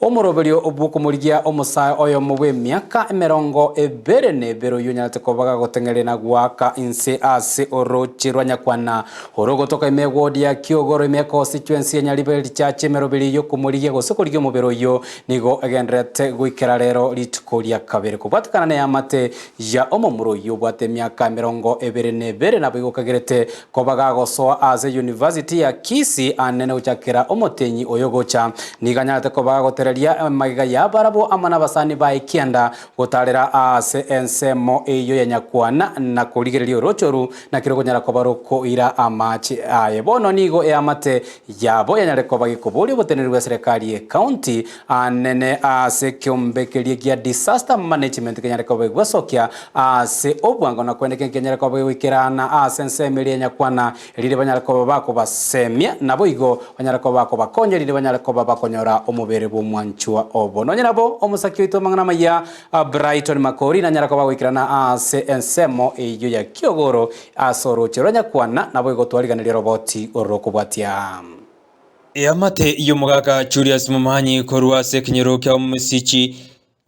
Omoroberio bw'okomorigia omosae oyomo bw'emiaka emerongo ebere na ebere oyio onyarete koba gagoteng'eria na goaka inse ase orooche rwa Nyakwana orogotoka ime eward ya Kiogoro ime econstituency ya Nyaribari Richache emeroberio y'okomorigia gose korigia omobere oyio nigo egendererete goikera rero rituko ria kabere kobwatekana neamate ya omomura oyio obwate emiaka emerongo ebere na ebere naboigo okagerete Koba gagosoa ase University ya Kisii anene gochakera omotenyi oyo gocha. Nigo anyarete koba gagotereria magega ya barabwo amo nabasani baye kianda gotarera aase ensemo eyio ya Nyakwana na korigereria oroche oru naki rokonyara koba rokoira amache aye. Bono nigo eamate yabo yanyare koba gekoboria oboteneneri bw'eserekari y'ecounty anene ase ekeombe keria gia disaster management kenyare koba gegwesokia ase obwango na koeneka nkenyare koba gegoikerana ase ensemo eria ya Nyakwana erinde banyare koba bakobasemia naboigo banyare koba bakobakonya erinde banyare koba bakonyora omobere bw'omwanchwa obo. Nonye nabo omosaki oito amang'ana amaya Brighton Makori nanyare koba agoikerana ase ensemo eyio ya Kiogoro ase orooche rwa Nyakwana naboigo twariganeria roboti oro rokobwatia. Eamate y'omogaka Julius Momanyi korwa ase ekenyoro kia Omosichi,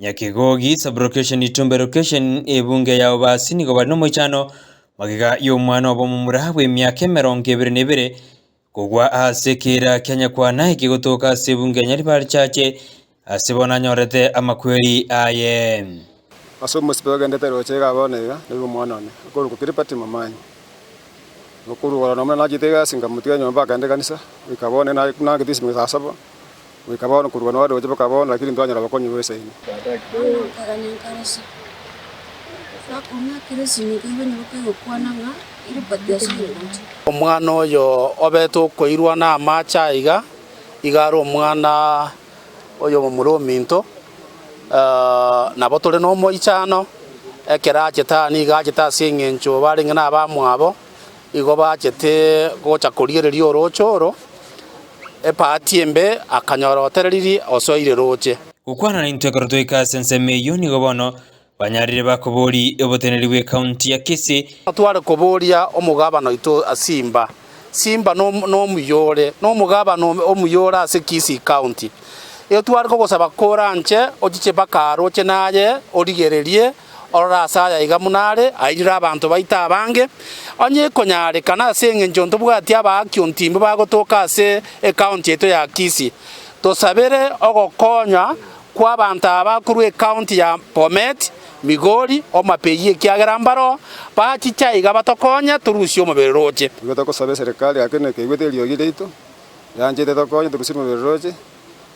Nyakegogi Sub-location Itumbe Location, ebunge ya Obasi nigo bare nomoichano magega y'omwana obo omomura bw'emiaka emerongo ebere na ebere kogwa ase ekeera kia Nyakwana ekegotoka ase ebunge ya Nyaribari Chache ase bono anyorete amakweri aye. Ase omosibe ogendete roche iga bono iga, nigo omwana one okorokwa Kiripati Momanyi. Okorwa igoro nonya nachete egasi nkamotiga nyomba akagenda ekanisa, goika bono na nagete esimeka saa saba, goika bono korwa nore roche mpaka bono lakini ntwanyora obokonyi bwa esaini. Bono nkagania nkarasa, bakong'akera esimi nkaigwa nyaboka egokwana ng'a Gilbert asoire gocha. Omwana oyo obete okoirwa namache aiga, iga are omwana oyomomura ominto, nabo tore nomoichano, ekero achete aa nigo achete ase eng'encho barenge na abamwabo, igo bachete gocha korigereria orooche oro, ebahati embe akanyora otereririe osoire rooche. Gokwana naintwe ekero twaika ase ensemo eyio nigo bono banyarire bakoboria oboteneneri bw'ecounty ya Kisii. Tware koboria omogabana oito Simba. Simba nomuya ore, nomogabana omuya ore ase Kisii County. Igo tware kogosaba koranche ochiche mpaka aroche naye origererie orore ase aya iga buna are, airire abanto baito abange. Onye ekonyarekana ase eng'encho ntobwati abaaki ontimbu bagotoka ase ecounty yaito ya Kisii, tosabere ogokonywa kw'abanto aba korwa ecounty ya Bomet, Migori, Homa Bay ekiagera mbaroo bachiche aiga batokonye torusie omobere roche. Nigo togosaba eserekari gaki nekeigwete eriogi riaito, yanchete tokonye torusie omobere roche,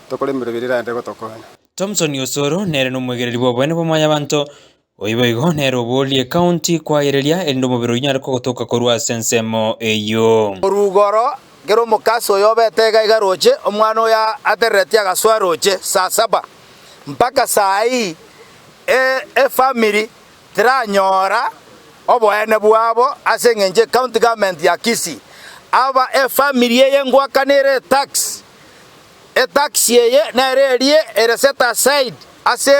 tokore emeremo eria eraende gotokonya. Thomson Osoro nere nomwegereri bw'oboene bwa mwanyabanto, oyio boigo nere oborie ecounty kwayereria erinde omobere oyio onyare kogotoka korwa ase ensemo eyio. Orugoro, kera omokasi oyo obete iga iga roche, omwana oyo atereretie agasoa roche saa saba mpaka saa ii efamiri teranyora oboene bwabo ase eng'encho ecounty government ya Kisii. Aba efamiri eye ngoakana ere etax, etax eye nere eria ere set aside ase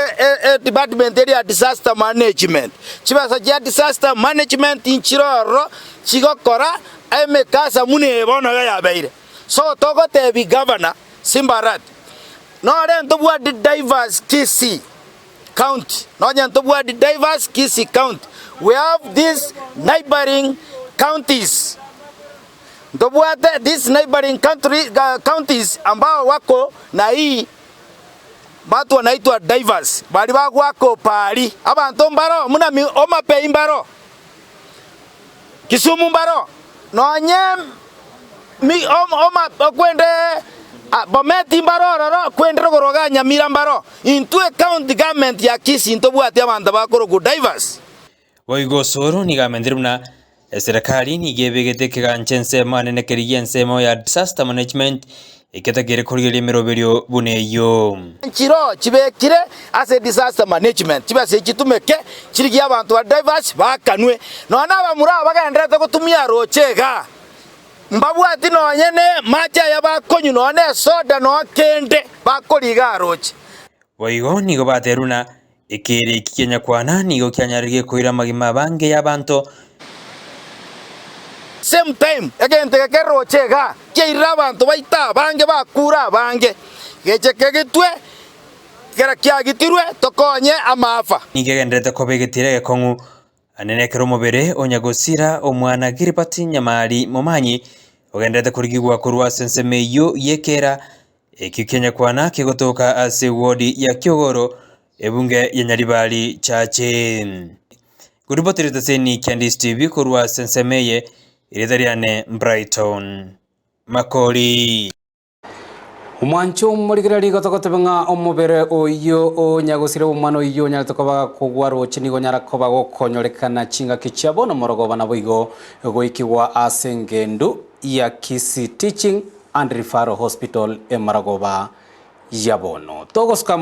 edepartment eria ya disaster management. Chibesa chia disaster management nchire ororo chigokora emekasa buna eye bono iga yabeire. So togotebia governor Simba Arati, nore ntobwati diverse Kisii County, nonye ntobwati diverse Kisii County, we have these neighboring counties, ntobwate these neighboring country, counties ambao wako na hii batu wanaitwa divers, baria bagoaka opari, abanto mbaro buna Homa Bay mbaro, Kisumu mbaro, nonye okwende Bomet mbaro ororo, kwende rogoro iga Nyamira mbaro. Intwe ecounty government ya Kisii ntobwati abanto bakorokwa divers. Boigo Osoro nigo amentire buna eserekari nigo ebegete ekegancha ensemo anene kerigia ensemo ya disaster management eketakeire korigereria emeroberio buna eyio. Nchiroo chibekire ase disaster management, chibesa echi chitumeke chirigie abanto ba divers baakanwe. Nonya na abamura aba bagendererete gotumia roche igaa, mbabwati nonye ne mache aya bakonywa, nonya ne esoda nonya kende bakoria igaa roche. Boigo nigo baterwe buna ekeeri eki kia Nyakwana nigo kianyarire koira amagima abange y'abanto. Same time egento eke keroche igaa kiairire abanto baito abange bakure abange, geche kegetwe. Kera kiagitirwe tokonye amaafa. Nigo egendererete koba egetiro egekong'u anene ekero omobere o nyagosira omwana Gilbert Nyamari Momanyi ogendererete korigigwa korwa ase ensemo eyio y'ekeera ekio kia Nyakwana kegotoka ase ewodi ya Kiogoro ebunge ya Nyaribari Chache. Ngoripoteria eteseni Kiandisi TV korwa ase ensemo eye, erieta riane Brighton Makori. Omwancho omorigereria igo togoteba ng'a omobere oyio onyagosire omwana oyio onyarete koba gakogwa roche nigo onyara koba gokonyorekana chingaki chia bono morogoba naboigo goikigwa ase engendu ya Kisii Teaching and Referral Hospital emaragoba ya bono. Togosuka.